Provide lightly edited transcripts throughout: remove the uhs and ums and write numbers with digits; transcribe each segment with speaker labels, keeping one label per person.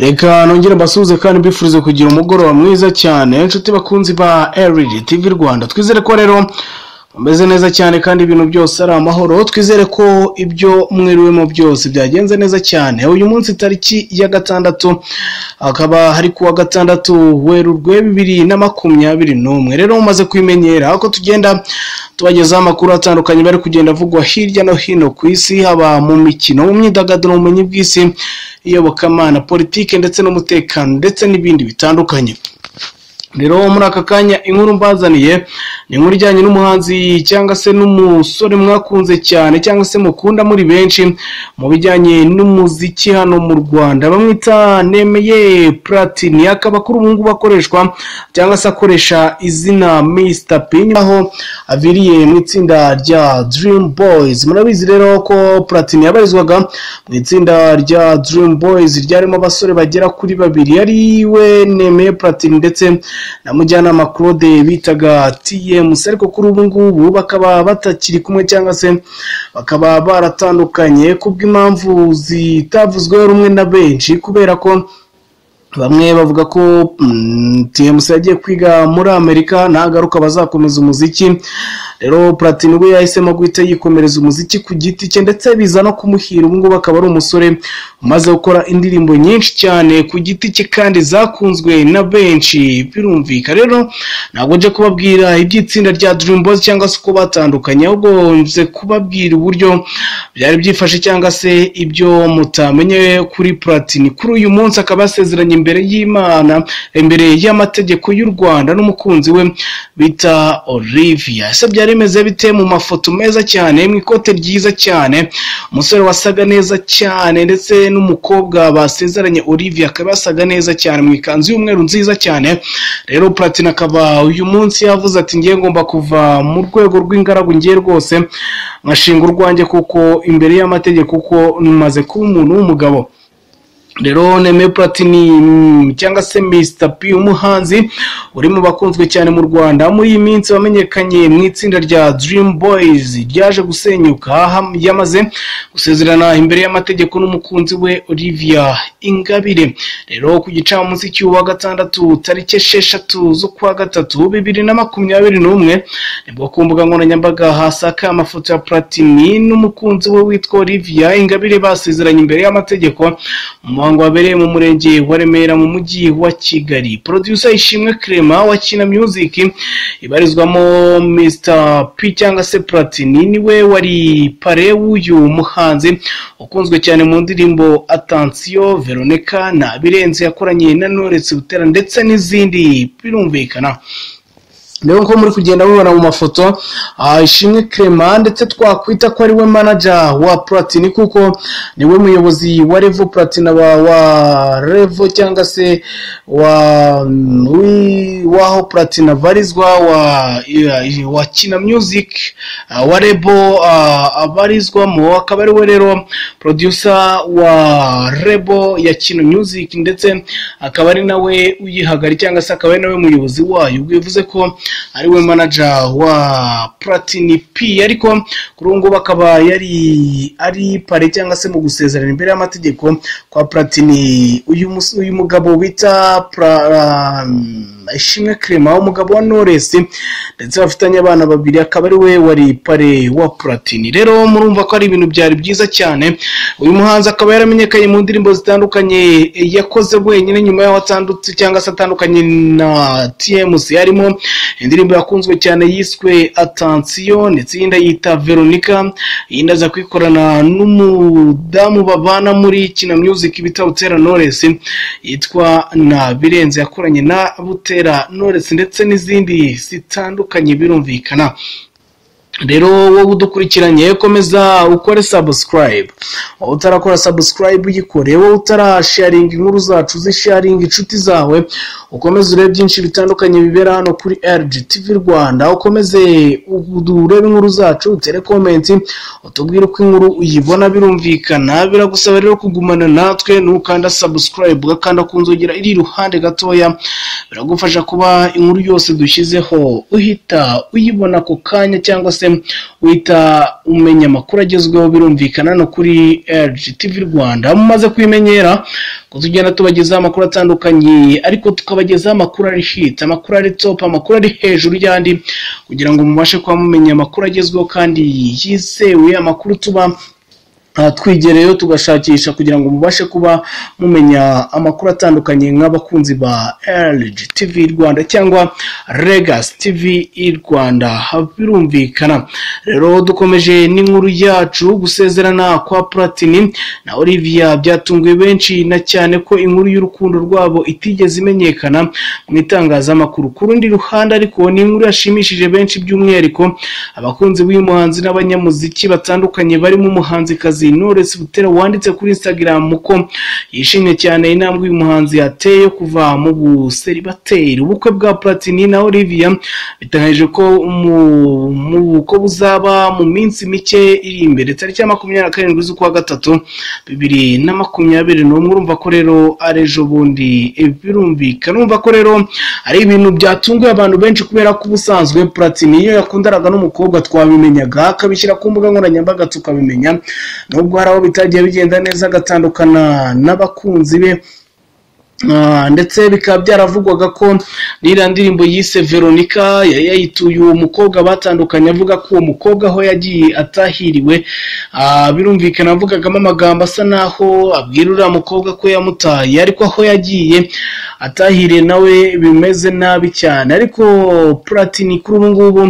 Speaker 1: Reka nongere mbasuhuze kandi mbifurize kugira umugoroba mwiza cyane, inshuti bakunzi ba RG TV Rwanda. Twizere ko rero mumeze neza cyane kandi ibintu byose ari amahoro. Twizere ko ibyo mwiriwemo byose byagenze neza cyane. Uyu munsi tariki ya 6, akaba hari kuwa 6 Werurwe 2021. Rero mumaze kwimenyera ko tugenda tubagezaho amakuru atandukanye bari kugenda avugwa hirya no hino ku isi, haba mu mikino, mu myidagaduro, mu bumenyi bw'isi, iyobokamana, politike ndetse n'umutekano ndetse n'ibindi bitandukanye. Rero muri aka kanya inkuru mbazaniye ni inkuru ijyanye n'umuhanzi cyangwa se n'umusore mwakunze cyane cyangwa se mukunda muri benshi mu bijyanye n'umuziki hano mu Rwanda, bamwita Nemeye Platini. Akaba kuri ubu ngubu akoreshwa cyangwa se akoresha izina Mr P, aho aviriye mu itsinda rya Dream Boys. Murabizi rero ko Platini yabarizwaga mu itsinda rya Dream Boys ryarimo abasore bagera kuri babiri, ari we Nemeye Platini ndetse na Mujyanama Claude bitaga TMC, ariko kuri ubu ngubu bakaba batakiri kumwe cyangwa se bakaba baratandukanye kubw'impamvu zitavuzweho rumwe na benshi, kubera ko bamwe bavuga ko TMC yagiye kwiga muri Amerika nagaruka bazakomeza umuziki. Rero Platini we yahisemo guhita yikomereza umuziki ku giti cye ndetse biza no kumuhira. Ubu ngubu akaba ari umusore umaze gukora indirimbo nyinshi cyane ku giti cye kandi zakunzwe na benshi, birumvika. Rero ntabwo nje kubabwira iby'itsinda rya Dream Boys cyangwa se uko batandukanye, ahubwo nje kubabwira uburyo byari byifashe cyangwa se ibyo mutamenye kuri Platini. Kuri uyu munsi akaba asezeranye imbere y'Imana, imbere y'amategeko y'u Rwanda n'umukunzi we bita Olivia. Ese byari bimeze bite mu mafoto meza cyane, mu ikote ryiza cyane, umusore wasaga neza cyane ndetse n'umukobwa basezeranye Olivia akaba yasaga neza cyane mu ikanzu y'umweru nziza cyane. Rero Platini akaba uyu munsi yavuze ati ngiye ngomba kuva mu rwego rw'ingaragu, ngiye rwose nkashinga urwanjye kuko imbere y'amategeko kuko nmaze kuba umuntu w'umugabo. Rero Nemeye Platini cyangwa se Mr P, umuhanzi uri mu bakunzwe cyane mu Rwanda muri iyi minsi, wamenyekanye mu itsinda rya Dream Boys ryaje gusenyuka, yamaze gusezerana imbere y'amategeko n'umukunzi we Olivia Ingabire. Rero ku gicamunsi cy'uwa 6 tariki 6 z'ukwa 3 2021, nibwo ku mbuga nkoranyambaga hasaka amafoto ya Platini n'umukunzi we witwa Olivia Ingabire basezeranye imbere y'amategeko mu muhango wabereye mu murenge wa Remera mu mujyi wa Kigali. Producer Ishimwe Clement wa Kina Music ibarizwamo Mr P cyangwa se Platini niwe wari pare w'uyu muhanzi ukunzwe cyane mu ndirimbo Attention, Veronica na Birenze yakoranye na Knowless Butera ndetse n'izindi, birumvikana. Rero nko muri kugenda mubona mu mafoto, Ishimwe Clement ndetse twakwita ko ari we manager wa Platini kuko niwe muyobozi wa Revo Platini wa Revo cyangwa se wa waho Platini abarizwa, wa Kina Music wa Rebo abarizwamo, akaba ari we rero producer wa Rebo ya Kina Music ndetse akaba ari nawe uyihagari cyangwa se akaba ari nawe muyobozi wayo, bivuze ko ari we manager wa Platini P. Ariko kuri ubu ngubu akaba yari ari pare cyangwa se mu gusezerana imbere y'amategeko kwa Platini. Uyu mugabo bita Ishimwe Clement, umugabo wa Knowless ndetse bafitanye abana babiri, akaba ari we wari pare wa Platini. Rero murumva ko ari ibintu byari byiza cyane. Uyu muhanzi akaba yaramenyekanye mu ndirimbo zitandukanye yakoze wenyine nyuma y'aho atandutse cyangwa se atandukanye na TMC, harimo indirimbo yakunzwe cyane yiswe Attention ndetse iyindi yita Veronica, iyindi aza kwikorana n'umudamu babana muri Kina Music bita Butera Knowless yitwa na Birenze yakoranye na Butera Knowless ndetse n'izindi zitandukanye, birumvikana. Rero wowe udukurikiranye komeza ukore subscribe, wowe utarakora subscribe uyikore, wowe utarasharinga inkuru zacu zisharinga inshuti zawe, ukomeze urebe byinshi bitandukanye bibera hano kuri RG TV Rwanda, ukomeze urebe inkuru zacu, utere comment utubwire uko inkuru uyibona, birumvikana. Biragusaba rero kugumana natwe, nukanda subscribe ugakanda ku nzogera iri iruhande gatoya, biragufasha kuba inkuru yose dushyizeho uhita uyibona ako kanya cyangwa se se wita umenya amakuru agezweho, birumvikana no kuri LG TV Rwanda. Mumaze kwimenyera ko tugenda tubagezaho amakuru atandukanye, ariko tukabagezaho amakuru ari hit, amakuru ari top, amakuru ari hejuru y'andi, kugira ngo mubashe kuba mumenya amakuru agezweho kandi yizewe, amakuru tuba twigereyo tugashakisha kugira ngo mubashe kuba mumenya amakuru atandukanye nk'abakunzi ba LG TV Rwanda cyangwa Legacy TV Rwanda. Birumvikana rero dukomeje n'inkuru yacu. Gusezerana kwa Platini na Olivia byatunguye benshi, na cyane ko inkuru y'urukundo rwabo itigeze imenyekana mu itangazamakuru. Ku rundi ruhande ariko, ni inkuru yashimishije benshi, by'umwihariko abakunzi b'uyu muhanzi n'abanyamuziki batandukanye, barimo umuhanzikazi Knowless Butera wanditse kuri Instagram ko yishimye cyane intambwe uyu muhanzi yateye kuva mu buseribateri. Ubukwe bwa Platini na Olivia biteganyijwe ko mu ko buzaba mu minsi mike iri imbere, tariki ya 27 z'ukwa gatatu 2021. Urumva ko rero ari ejo bundi. Birumvikana, urumva ko rero ari ibintu byatunguye abantu benshi, kubera ko ubusanzwe Platini iyo yakundanaga n'umukobwa twabimenyaga, akabishyira ku mbuga nkoranyambaga tukabimenya, nubwo hari aho bitagiye bigenda neza agatandukana n'abakunzi be. Ndetse bikaba byaravugwaga ko n'iriya ndirimbo yise Veronica yayituye uwo mukobwa batandukanye, avuga ko uwo mukobwa aho yagiye atahiriwe. Birumvikana avugagamo amagambo asa naho abwira uriya mukobwa ko yamutaye, ariko aho yagiye atahiriye nawe bimeze nabi cyane. Ariko Platini kuri ubu ngubu,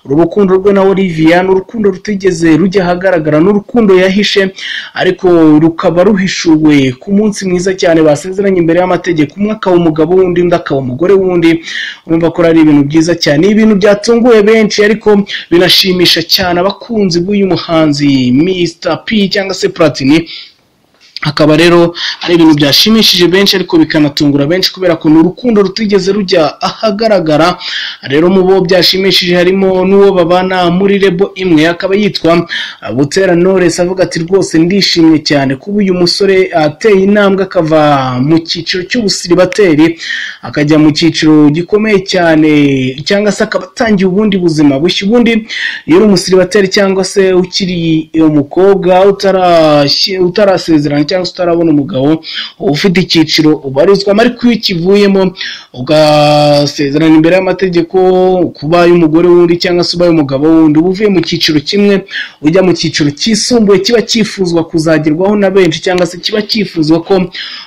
Speaker 1: uru rukundo rwe na Olivia ni urukundo rutigeze rujya ahagaragara, ni urukundo yahishe, ariko rukaba ruhishuwe ku munsi mwiza cyane basezeranye imbere y'amategeko, umwe akaba umugabo w'undi, undi akaba umugore w'undi. Urumva ko ari ibintu byiza cyane, ibintu byatunguye benshi ariko binashimisha cyane abakunzi b'uyu muhanzi Mr P cyangwa se Platini. Akaba rero ari ibintu byashimishije benshi ariko bikanatungura benshi, kubera ko ni urukundo rutigeze rujya ahagaragara. Rero mu bo byashimishije harimo n'uwo babana muri label imwe, akaba yitwa Butera Knowless, avuga ati: "Rwose ndishimye cyane kuba uyu musore ateye intambwe akava mu cyiciro cy'ubusiribateri akajya mu cyiciro gikomeye cyane, cyangwa se akaba atangiye ubundi buzima bushya." Ubundi iyo uri umusiribateri cyangwa se ukiri umukobwa utarasezerana cyangwa se utarabona umugabo, uba ufite icyiciro ubarizwamo, ariko iyo ukivuyemo ugasezerana imbere y'amategeko kuba umugore w'undi cyangwa se ubaye umugabo w'undi, uba uvuye mu cyiciro kimwe ujya mu cyiciro cyisumbuye kiba cyifuzwa kuzagerwaho na benshi, cyangwa se kiba cyifuzwa ko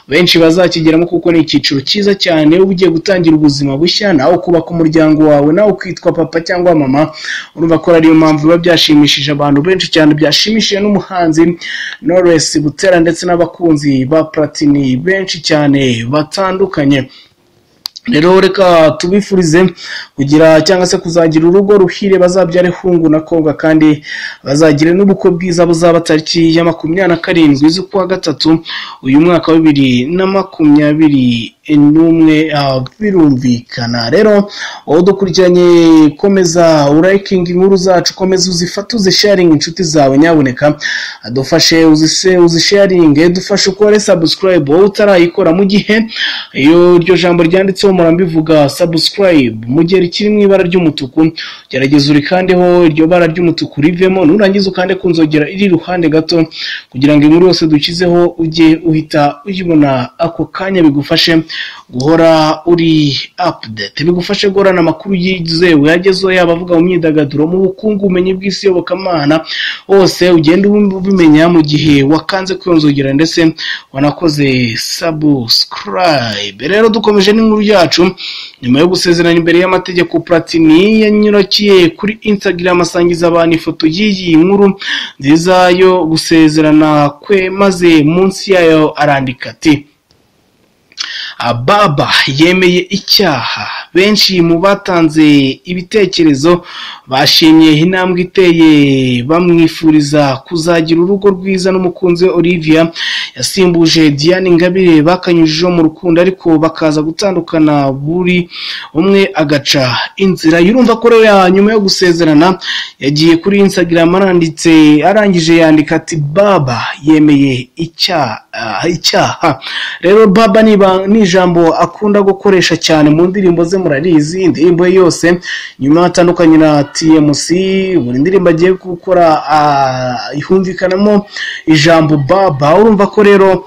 Speaker 1: benshi bazakigeramo, kuko ni icyiciro cyiza cyane. Uba ugiye gutangira ubuzima bushya, nawe ukubaka umuryango wawe, nawe ukitwa papa cyangwa mama. Urumva ko ariyo mpamvu biba byashimishije abantu benshi cyane, byashimishije n'umuhanzi Knowless Butera ndetse n'abakunzi ba Platini benshi cyane batandukanye. Rero reka tubifurize kugira cyangwa se kuzagira urugo ruhire, bazabyare hungu na kobwa, kandi bazagire n'ubukwe bwiza buzaba tariki ya 27 z'ukwa gatatu uyu mwaka wa 2021. Birumvikana rero wowe dukurikiranye, komeza urayikinga inkuru zacu, komeza uzifate, uzisharinge inshuti zawe, nyabuneka dufashe uzisharinge, dufashe ukore subscribe wowe utarayikora. Mu gihe iyo iryo jambo ryanditseho, murambivuga, subscribe, mu gihe rikiri mu ibara ry'umutuku, gerageza urikandeho iryo bara ry'umutuku rivemo, nurangiza ukande ku nzogera iri iruhande gato, kugira ngo inkuru yose dukizeho ujye uhita uyibona ako kanya, bigufashe guhora uri update, bigufashe guhorana amakuru yizewe yagezeho, yaba avuga mu myidagaduro, mu bukungu, ubumenyi bw'isi, iyobokamana, hose ugenda ubimenya mu gihe wakanze ku nzogera ndetse wanakoze subscribe. Rero dukomeje n'inkuru yacu. Nyuma yo gusezerana imbere y'amategeko, Platini yanyurukiye kuri Instagram asangiza abantu ifoto y'iyi nkuru nziza yo gusezerana kwe, maze munsi yayo arandika ati: "Baba yemeye icyaha." Benshi mu batanze ibitekerezo bashimye intambwe iteye, bamwifuriza kuzagira urugo rwiza n'umukunzi we Olivia. Yasimbuje Diane Ingabire bakanyujijeho mu rukundo, ariko bakaza gutandukana buri umwe agaca inzira. Yurumva ko rero nyuma yo gusezerana yagiye kuri Instagram aranditse, arangije yandika ati baba yemeye icyaha. Rero baba ni ijambo akunda gukoresha cyane mu ndirimbo ze, murarizi indirimbo ye yose. Nyuma atandukanye na TMC, buri ndirimbo agiye gukora ihumvikanamo ijambo baba. Urumva ko rero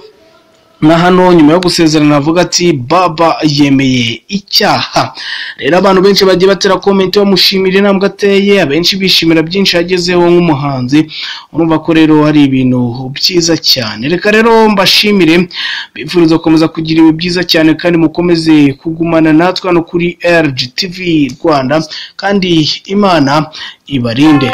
Speaker 1: na hano nyuma yo gusezerana avuga ati baba yemeye icyaha. Rero abantu benshi bagiye batera comment bamushimira intambwe ateye, abenshi bishimira byinshi yagezeho nk'umuhanzi. Urumva ko rero hari ibintu byiza cyane. Reka rero mbashimire, bifuriza gukomeza kugira ibi byiza cyane, kandi mukomeze kugumana natwe hano kuri RGTV Rwanda, kandi Imana ibarinde.